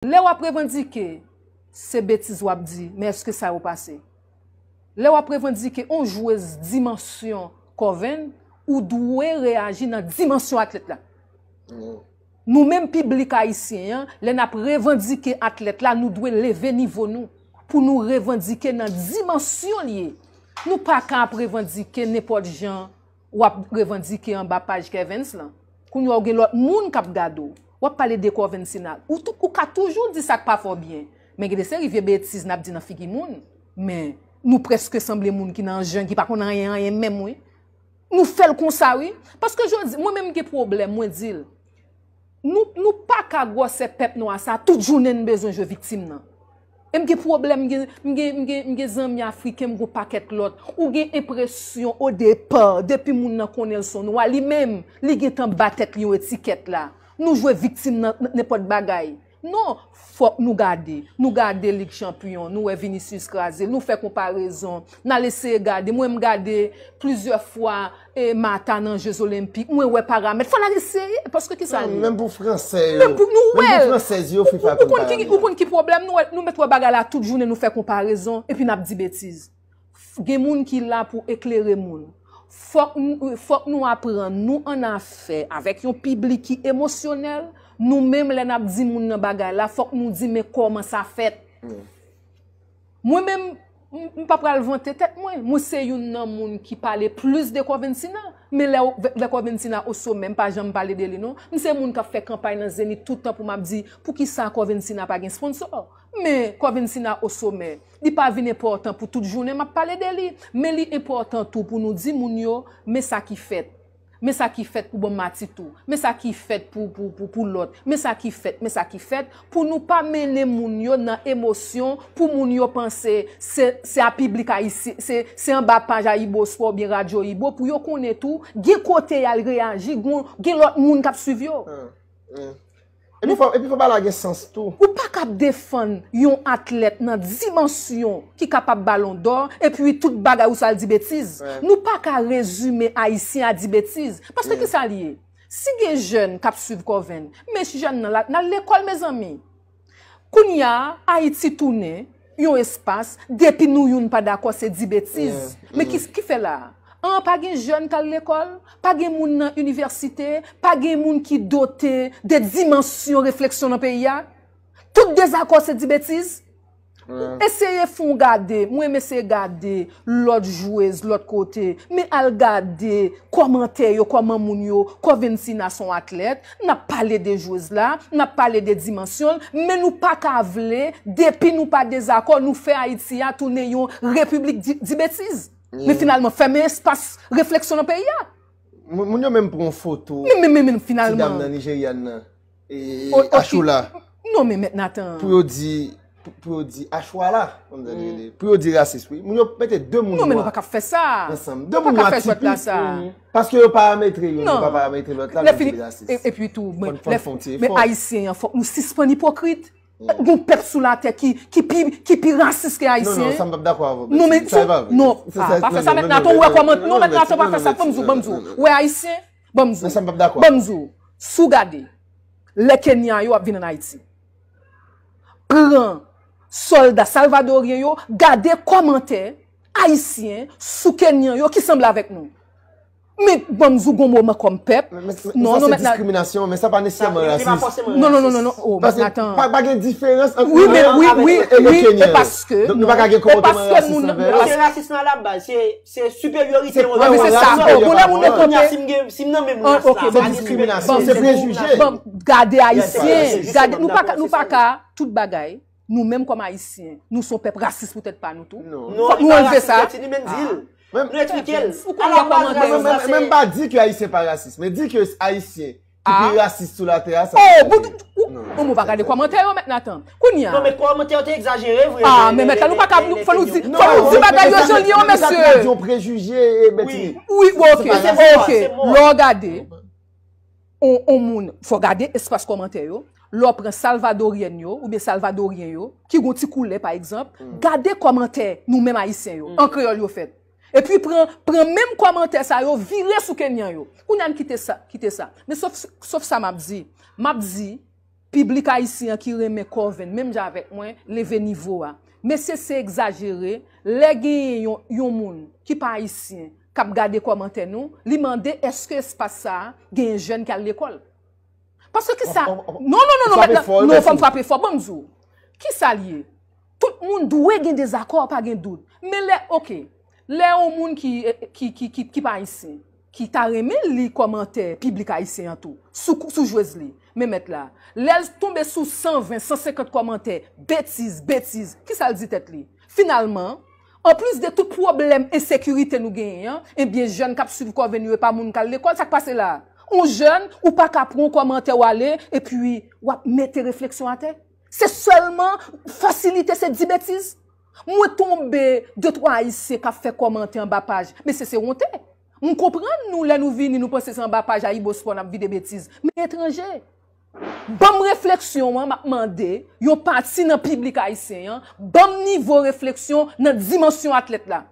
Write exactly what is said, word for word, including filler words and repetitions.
Lè w ap revandike, se betiz w ap di, men èske sa yo pase? Lè w ap revandike on jwez dimansyon Coven, ou dwe reyaji nan dimansyon atlèt la. Nou menm piblik ayisyen an, lè n ap revandike atlèt la, nou dwe leve nivo nou pou nou revandike nan dimansyon l ye. Nou pa ka ap revandike nenpòt jan w ap revandike anba paj Kervens lan. Kounye a w gen lòt moun k ap gade w. W ap pale de Covencina. Ou, tou- ou ka toujou di sa k pa fè w byen. Men gen de seri vye betiz n ap di nan figi moun. Men nou prèske sanble moun ki nan jan ki pa konn anyen, anyen menm, wi. Nou fè l konsa, wi. Paske jodi, mwen menm m gen pwoblèm, mwen di l. Nou, nou pa ka gwòsè pèp nwa sa, tout jounen n bezwen jwe viktim nan. E m gen pwoblèm, m gen, m gen, m gen, m gen zanmi afriken, m gen yon pakèt lòt. Ou gen enpresyon, odepa, depi moun nan konnen l se yon nwa, li menm, li gentan ba tèt li yon etikèt la. Nou jwe viktim nan n- nenpòt bagay. Non, fòk nou gade. Nou gade Lig Chanpyon, nou wè Vinicius kraze l, nou fè konparezon. N al eseye gade. Mwen, m gade plizyè fwa e Martha nan Jeux Olympiques, mwen wè paramèt. Fò n al eseye, paske ki sa l ye? Menm pou fransè yo. Menm pou nou wè. Menm pou fransèz yo, fifa konn paramèt. Ou konn ki, ou konn ki pwoblèm nou wè, nou mèt wè bagay la tout jounen, nou fè konparezon, epi n ap di betiz. Gen moun ki la pou eklere moun. Fòk n- fòk nou aprann nou annafè avèk yon piblik ki emosyonèl. Nou menm, lè n ap di moun nan bagay la, fòk nou di men kòman sa fèt. Mwen menm, m- m pa pral vante tèt mwen. Mwen se youn nan moun ki pale plis de Covencina. Men lè, lè Covencina o somè, m pa janm pale de li non. M se moun k ap fè kanpay nan Zenith tout tan pou m ap di, poukisa Covencina pa gen sponsò? Men Covencina o somè. Li pa vin enpòtan pou tout jounen m ap pale de li. Men li enpòtan tou pou nou di moun yo, men sa ki fèt. Men sa ki fèt pou Bon Mati tou. Men sa ki fèt pou, pou, pou, pou lòt. Men sa ki fèt, men sa ki fèt. Pou nou pa mennen moun yo nan emosyon, pou moun yo panse se, se a piblik ayisyen, se, se anba paj a Ibo Sport oubyen Radyo Ibo, pou yo konnen tou, gen kote y al reyaji, gen, gen lòt moun k ap swiv yo. Epi fò, epi fò bagay la gen sans tou. Ou pa ka ap defann yon atlèt nan dimansyon ki kapab Balon dò, epi tout bagay ou sa al di betiz. Nou pa ka rezime Ayisyen a di betiz. Paske ki sa l ye? Si gen jèn k ap swiv Coven, men jèn nan la, n al lekòl, mezanmi. Kounye a, Ayiti tounen yon espas, depi nou youn pa dakò, se di betiz. Men ki, ki fè la a? An, pa gen jèn k al lekòl, pa gen moun nan inivèsite, pa gen moun ki dote de dimansyon refleksyon nan peyi a. Tout dezakò se di betiz. Eseye fè yon gade, mwen menm eseye gade lòt jwez, lòt kote, men al gade kòmantè yo, kòman moun yo, Covencina se yon atlèt, n ap pale de jwez la, n ap pale de dimansyon l, men nou pa ka vle, depi nou pa dezakò, nou fè Ayiti a tounen yon repiblik di, di betiz. Men finalman, fèmen espas refleksyon nan peyi a. Moun, moun yo menm pran yon foto Men, men, men, men, ti dam finalman. nan Nijeryan nan, e, e, O- ok. Achoula, Non, men mèt Natan. pou yo di, pou, pou yo di Achoula, pou yo di rasis, wi. Moun yo mete de moun Non, men nou nwa pa ka fè sa. ansanm. De Nou pa moun ka nwa fè jwèt la tipik. sa. Paske yo parametre youn, yo Non. pa parametre lòt la, Lè nou fini, di rasis. e- epi tou, men, Fòn, fòn, lè- fòn ti men efò. Ayisyen an, fòk nou sispann ipokrit. Gon pèp sou latè ki, ki pi, ki pi rasis ke Ayisyen. Non, non, sa m p ap dakò avè w, Non, men Betty. Sa e pa vre. Non, Sa, ah, sa, pa fè non, sa non, mèt non, Natan, non, ou wè non, kòman, non, non, mèt Natan, pa fè sa, ban m di w, ban m di w. Ou wè Ayisyen, ban m di w. Men sa m p ap dakò. Ban m di w, si w gade, lè Kenyan yo ap vin ann Ayiti, pran sòlda salvadoryen yo, gade kòmantè Ayisyen sou Kenyan yo ki sanble avèk nou. Men ban m di w gon moman kòm pèp. Men, men, men Non, sa non, se mèt Natan. diskriminasyon, men sa pa nesesèman Sa, li pa rasis. fòseman Non, non, non, rasis. non, non. Oh, Paske Natan. pa, pa gen diferans ant Wi, men, nou wi, menm wi, e lè wi, Kenyan e yo. paske, Donk, nou pa ka gen e kòmantè paske rasis moun, anvè e yo. Non, paske se rasis nan labaz, se, se siperyorite Se anvè premye yo. se sa. Rasis Oh, bon, lè moun yo anvè yo. Kounye a, kanpe. si m gen, si m nan menm Ah, rasis, ok, sa bon, diskriminasyon, bon, se bon, prejije. bon, gade Ayisyen, se gade, nou pa ka, nou pa ka, tout bagay, nou menm kòm Ayisyen, nou se yon pèp rasis pou tèt pa nou tou. Non. Non, Fòk li nou pa anlve rasis, sa. Betty, li menm di l. Men, Nou eksplike l. Ou konn wè kòmantè yo. Men, men, men m pa di ke Ayisyen pa rasis, men di ke Ayisyen ki pi rasis sou latè a, sa Oh, pa bon, vre. ou, Non. ou, ou pa gade kòmantè yo, mèt Natan. Kounye a. Non, men kòmantè yo te egzajere vre. Ah, men mèt la, nou pa ka, fò nou di, fò nou di bagay yo jan li ye, mesye. Yon prejije, e, Betty. Wi, bon, ok, Se pa ok. Se mò. Lè w gade, on, on moun, fò gade espas kòmantè yo. Lè w pran salvadoryèn yo, oubyen salvadoryen yo, ki gon ti koulè, pa egzanp, gade kòmantè nou menm Ayisyen yo, an kreyòl yo fèt. Epi pran, pran menm kòmantè sa yo, vire sou Kenyan yo. Kounye a n kite sa, kite sa. Men sof, sof sa m ap di. M ap di, Piblik ayisyen an ki renmen Corven, menm jan avèk mwen, leve nivo a. Mesye, se egzajere, lè genyen yon, yon moun ki pa ayisyen k ap gade kòmantè nou, li mande èske espas sa a genyen jèn ki al lekòl. Paske ki sa? Non, non, non, non, non, fò m frape fò, ban m di w. Ki sa l ye? Tout moun dwe gen dezakò, pa gen dout. Men lè, oke, lè yon moun ki, ki, ki, ki, ki pa ayisyen, ki ta renmen li kòmantè piblik ayisyen an tou, sou, sou jwez li, men mèt la, lè l tonbe sou san ven, san senkant kòmantè, betiz, betiz, ki sa l di tèt li? Finalman, anplis de tout pwoblèm ensekirite nou genyen an, ebyen, jèn k ap swiv Corven yo e pa moun k al lekòl, sa k pase la? Yon jèn, ou pa ka pran yon kòmantè w ale, epi w ap mete refleksyon atè. Se sèlman fasilite, se di betiz. Mwen tonbe de twa ayisyen k ap fè kòmantè anba paj. Mesye, se wonte. M konprann nou, lè nou vini, nou panse se anba paj Ayibospò n ap vide betiz. Men etranje. Ban m refleksyon an, m ap mande yon pati nan piblik ayisyen an, ban m nivo refleksyon nan dimansyon atlèt la.